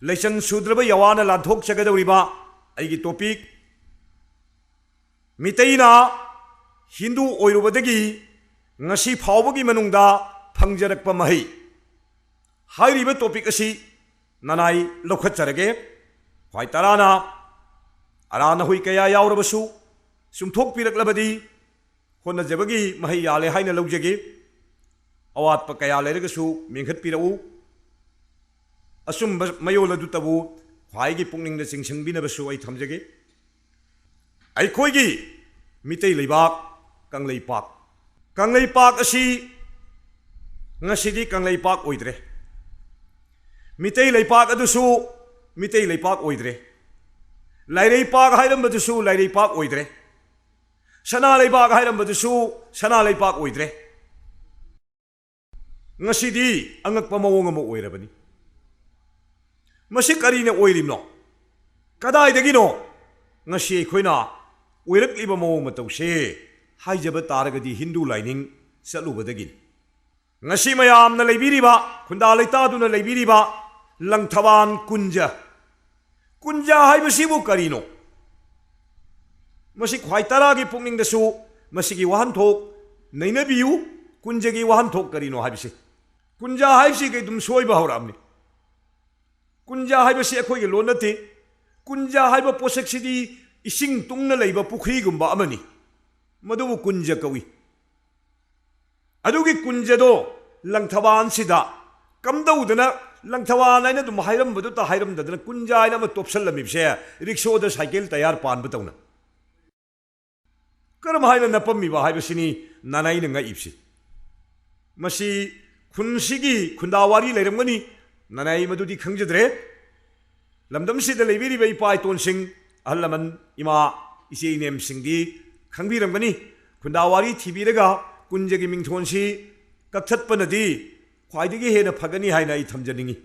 ꯂꯩꯆꯟ ꯁꯨꯗ꯭ꯔꯕ ꯌꯥꯋꯥꯅ ꯂꯥꯟꯊꯣꯛꯆꯒꯗꯧꯔꯤꯕ ꯑꯩꯒꯤ topic, ꯃꯤꯇꯩꯅ ꯍꯤꯟꯗꯨ ꯑꯣꯏꯔꯨꯕꯗꯒꯤ ꯉꯁꯤ ꯐꯥꯎꯕꯒꯤ ꯃꯅꯨꯡꯗ ꯐꯪꯖꯔꯛꯄ ꯃꯍꯩ ꯍꯥꯏꯔꯤꯕ topic ꯑꯁꯤ ꯅꯅꯥꯏ ꯂꯧꯈꯠꯆꯔꯒꯦ꯫ ꯈ꯭ꯋꯥꯏ ꯇꯔꯥꯅ ꯑꯔꯥ ꯅꯍꯨꯏ ꯀꯌꯥ ꯌꯥꯎꯔꯕꯁꯨ ꯆꯨꯝꯊꯣꯛꯄꯤꯔꯛꯂꯕꯗꯤ ꯍꯣꯠꯅꯖꯕꯒꯤ ꯃꯍꯩ ꯌꯥꯜꯂꯦ ꯍꯥꯏꯅ ꯂꯧꯖꯒꯦ꯫ ꯑꯋꯥꯠꯄ ꯀꯌꯥ ꯂꯩꯔꯒꯁꯨ ꯃꯦꯟꯈꯠꯄꯤꯔꯛꯎ꯫ ꯑꯆꯨꯝꯕ ꯃꯌꯣꯜ ꯑꯗꯨꯇꯕꯨ ꯈ꯭ꯋꯥꯏꯒꯤ ꯄꯨꯛꯅꯤꯡꯗ ꯆꯤꯡꯁꯤꯟꯕꯤꯅꯕꯁꯨ ꯑꯩ ꯊꯝꯖꯒꯦ꯫ ꯑꯩꯈꯣꯏꯒꯤ ꯃꯤꯇꯩ ꯂꯩꯕꯥꯛ ꯀꯪꯂꯩꯄꯥꯛ, ꯀꯪꯂꯩꯄꯥꯛ ꯑꯁꯤ ꯉꯁꯤꯗꯤ ꯀꯪꯂꯩꯄꯥꯛ ꯑꯣꯏꯗ꯭ꯔꯦ꯫ ꯃꯤꯇꯩ ꯂꯩꯄꯥꯛ ꯑꯗꯨꯁꯨ ꯃꯤꯇꯩ ꯂꯩꯄꯥꯛ ꯑꯣꯏꯗ꯭ꯔꯦ꯫ ꯂꯥꯏꯔꯩꯄꯥꯛ ꯍꯥꯏꯔꯝꯕꯗꯨꯁꯨ ꯂꯥꯏꯔꯩꯄꯥꯛ ꯑꯣꯏꯗ꯭ꯔꯦ꯫ ꯁꯅꯥ ꯂꯩꯕꯥꯛ ꯍꯥꯏꯔꯝꯕꯗꯨꯁꯨ ꯁꯅꯥ ꯂꯩꯕꯥꯛ ꯑꯣꯏꯗ꯭ꯔꯦ꯫ ꯉꯁꯤꯗꯤ ꯑꯉꯛꯄ ꯃꯑꯣꯡ ꯑꯃ ꯑꯣꯏꯔꯕꯅꯤ꯫ ꯃꯁꯤ ꯀꯔꯤꯅ ꯑꯣꯏꯔꯤꯕꯅꯣ? ꯀꯗꯥꯏꯗꯒꯤꯅꯣ? ꯉꯁꯤ ꯑꯩꯈꯣꯏꯅ ꯑꯣꯏꯔꯛꯂꯤꯕ ꯃꯑꯣꯡ ꯃꯇꯧꯁꯦ ꯍꯥꯏꯖꯕ ꯇꯥꯔꯒꯗꯤ ꯍꯤꯟꯗꯨ ꯂꯥꯏꯅꯤꯡ ꯆꯠꯂꯨꯕꯗꯒꯤꯅꯤ꯫ ꯉꯁꯤ ꯃꯌꯥꯝꯅ ꯂꯩꯕꯤꯔꯤꯕ, ꯈꯨꯟꯗꯥ ꯂꯩꯇꯥꯗꯨꯅ ꯂꯩꯕꯤꯔꯤꯕ ꯂꯪꯊꯕꯥꯜ ꯀꯨꯟꯖ, ꯀꯨꯟꯖ ꯍꯥꯏꯕꯁꯤꯕꯨ ꯀꯔꯤꯅꯣ? ꯃꯁꯤ ꯈ꯭ꯋꯥꯏ ꯇꯔꯥꯒꯤ ꯄꯨꯛꯅꯤꯡꯗꯁꯨ ꯃꯁꯤꯒꯤ ꯋꯥꯍꯟꯊꯣꯛ ꯅꯩꯅꯕꯤꯌꯨ꯫ ꯀꯨꯟꯖꯒꯤ ꯋꯥꯍꯟꯊꯣꯛ ꯀꯔꯤꯅꯣ ꯍꯥꯏꯕꯁꯤ, ꯀꯨꯟꯖ ꯍꯥꯏꯕꯁꯤ ꯀꯩꯗꯨꯝ ꯁꯣꯏꯕ ꯍꯧꯔꯛꯑꯕꯅꯤ꯫ ꯀꯨꯟꯖ ꯍꯥꯏꯕꯁꯤ ꯑꯩꯈꯣꯏꯒꯤ ꯂꯣꯟ ꯅꯠꯇꯦ꯫ ꯀꯨꯟꯖ ꯍꯥꯏꯕ ꯄꯣꯠꯁꯛꯁꯤꯗꯤ ꯏꯁꯤꯡ ꯇꯨꯡꯅ ꯂꯩꯕ ꯄꯨꯈ꯭ꯔꯤꯒꯨꯝꯕ ꯑꯃꯅꯤ꯫ ꯃꯗꯨꯕꯨ ꯀꯨꯟꯖ ꯀꯧꯏ꯫ ꯑꯗꯨꯒꯤ ꯀꯨꯟꯖꯗꯣ ꯂꯪꯊꯕꯥꯜꯁꯤꯗ ꯀꯝꯗꯧꯗꯅ, ꯂꯪꯊꯕꯥꯜ ꯍꯥꯏꯅ ꯑꯗꯨꯝ ꯍꯥꯏꯔꯝꯕꯗꯨꯇ ꯍꯥꯏꯔꯝꯗꯗꯅ ꯀꯨꯟꯖ ꯍꯥꯏꯅ ꯑꯃ ꯇꯣꯞꯁꯜꯂꯝꯃꯤꯕꯁꯦ, ꯔꯤꯛꯁꯣꯗ ꯁꯥꯏꯀꯦꯜ ꯇꯌꯥꯔ ꯄꯥꯟꯕ ꯇꯧꯅ꯫ ꯀꯔꯝ ꯍꯥꯏꯅ ꯅꯞꯄꯝꯃꯤꯕ ꯍꯥꯏꯕꯁꯤꯅꯤ ꯅꯅꯥꯏꯅ ꯉꯛꯏꯕꯁꯤ꯫ ꯃꯁꯤ ꯈꯨꯟꯁꯤꯒꯤ ꯈꯨꯟꯗꯥ ꯋꯥꯔꯤ ꯂꯩꯔꯝꯒꯅꯤ, ꯅꯅꯥꯏ ꯃꯗꯨꯗꯤ ꯈꯪꯖꯗ꯭ꯔꯦ꯫ ꯂꯝꯗꯝꯁꯤꯗ ꯂꯩꯕꯤꯔꯤꯕ ꯏꯄꯥ ꯏꯇꯣꯟꯁꯤꯡ, ꯑꯍꯜ ꯂꯃꯟ, ꯏꯃꯥ, ꯏꯆꯦ ꯏꯅꯦꯝꯁꯤꯡꯗꯤ ꯈꯪꯕꯤꯔꯝꯒꯅꯤ꯫ ꯈꯨꯟꯗꯥ ꯋꯥꯔꯤ ꯊꯤꯕꯤꯔꯒ ꯀꯨꯟꯖꯒꯤ ꯃꯤꯡꯊꯣꯟꯁꯤ ꯀꯛꯊꯠꯄꯅꯗꯤ ꯈ꯭ꯋꯥꯏꯗꯒꯤ ꯍꯦꯟꯅ ꯐꯒꯅꯤ ꯍꯥꯏꯅ ꯑꯩ ꯊꯝꯖꯅꯤꯡꯏ꯫